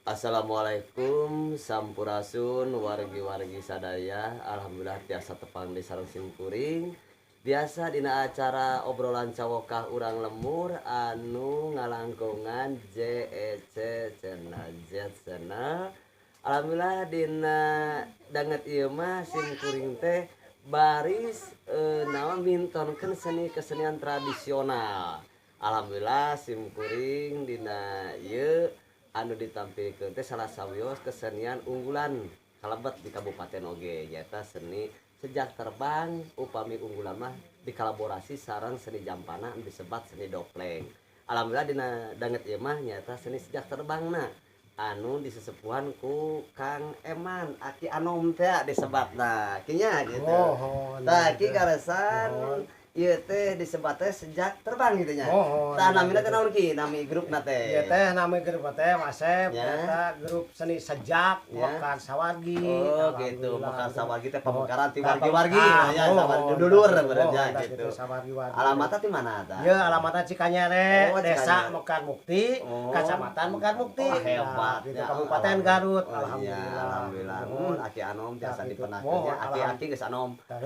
Assalamualaikum, sampurasun wargi-wargi sadaya. Alhamdulillah tiasa tepang di sareng simkuring. Biasa dina acara obrolan cawokah urang lembur anu ngalangkungan JEC Channel, Z Channel. Alhamdulillah dina danget ieu mah simkuring teh baris naon, mintonkeun seni kesenian tradisional. Alhamdulillah simkuring dina ieu anu ditampilkeun teh salah sawios kesenian unggulan kalebet di kabupaten oge, nyaeta seni sejak terbang. Upami unggulan mah dikolaborasi sareng seni jampana anu disebat seni dopleng. Alhamdulillah dina danget ieu mah nyaeta seni sejak terbangna anu disesepuhan ku Kang Eman, Aki Anom teh disebatna kinya gitu. Mohon. Tah, Ki, kaleresan ieu teh disebat teh sejak terbang gitu nya. Mohon. Tah, namina teh naon, Ki? Nami grupna teh? Ieu teh nami grup teh Wasep, eta grup seni sejak Mekar Sawargi. Oh, gitu. Alhamdulillah. Mekar Sawargi teh pamekaran ti Tah, wargi-wargi ah, ya, mohon. sawargi dulur Mohon, berarti tah, gitu. Sawargi-wargi. Alamatna di mana tah? Ya, alamatna Cikanyere, Oh, Desa Cikanyere. Mekar Mukti, Kecamatan Mekar Mukti. Oh, hebat Nah, gitu, ya. Kabupaten Garut. Oh, iya, Alhamdulillah. alhamdulillah. Mohon. Aki Anom Tah, biasa gitu. dipenahkeun Mohon, nya. Aki-aki geus anom. Tah.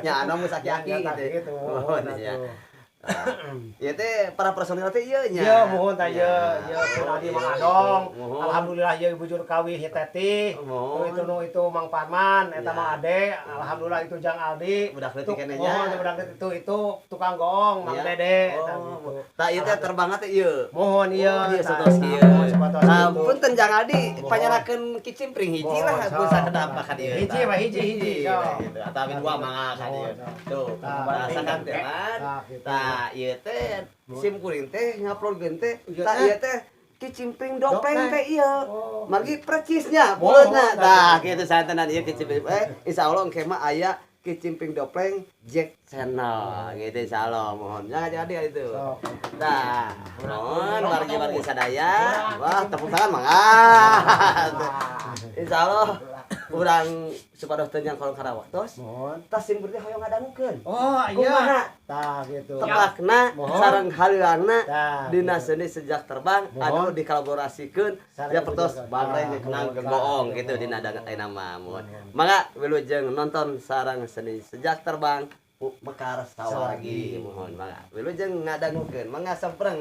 Nya anom geus aki-aki Ya, tah, gitu. gitu. Mohon, Mohon iya. atuh. Ieu teh para personil teh ieu nya. Iya, mohon tah ieu, ieu pun Adi Mang Adong. Mohon. Alhamdulillah ieu bujur kawih Tetih. Mohon. Itu nu itu Mang Parman, eta Ya. Mang Ade, alhamdulillah itu Jang Aldi. Budak leutik keneh nya. Mohon budak leutik itu tukang goong Mang Dede eta gitu. Tah, ieu teh terbangna teh ieu. Mohon ieu. Oh, ieu tah, satos tah, ieu. mohon sapatos Nah, gitu. punten Jang Aldi, Mohon. Panyanakeun kicimpring hiji Mohon, lah, sok. ku sakedap ka dieu. Hiji mah hiji, hiji, sok. Gitu. Atawa dua mangga ka dieu. Mohon, sok. Tuh, Tah, rasakan teh man. Tah, gitu. Tah, ieu teh sim kuring teh nguploadkeun teh. Ieu Tah, teh. ieu teh kicimpring dopleng Dopleng. teh ieu. Oh. Margi percisnya Mohon, mulutna. tah, Tah, gitu. kitu santenan ieu kicimpring. Eh, insyaallah engke mah aya kicimpring dopleng Jack Channel gitu, insyaallah. Mohon jangan jadi itu. Sok. Nah, mohon wargi-wargi sadaya. Wah, tepuk tangan mangga. Insyaallah urang supados teu nyangkol kana waktos. Mohon. Tas sim teh hoyong ngadangukeun. Oh, iya. Kumaha? Tah, gitu. Tepakna Mohon. Sareng haliangna Tah, dina gitu. Seni sejak terbang Mohon. anu dikolaborasikeun Sareng ya pertos bujur. bagreng Ah, kenang mohon. gegoong Tah, gitu gitu. Dina danget ayeuna mah mohon. Mohon. Mangga wilujeng nonton sareng seni sejak terbang Mekar Sawargi. Sawargi. Mohon mangga wilujeng ngadangukeun, mangga sampreng.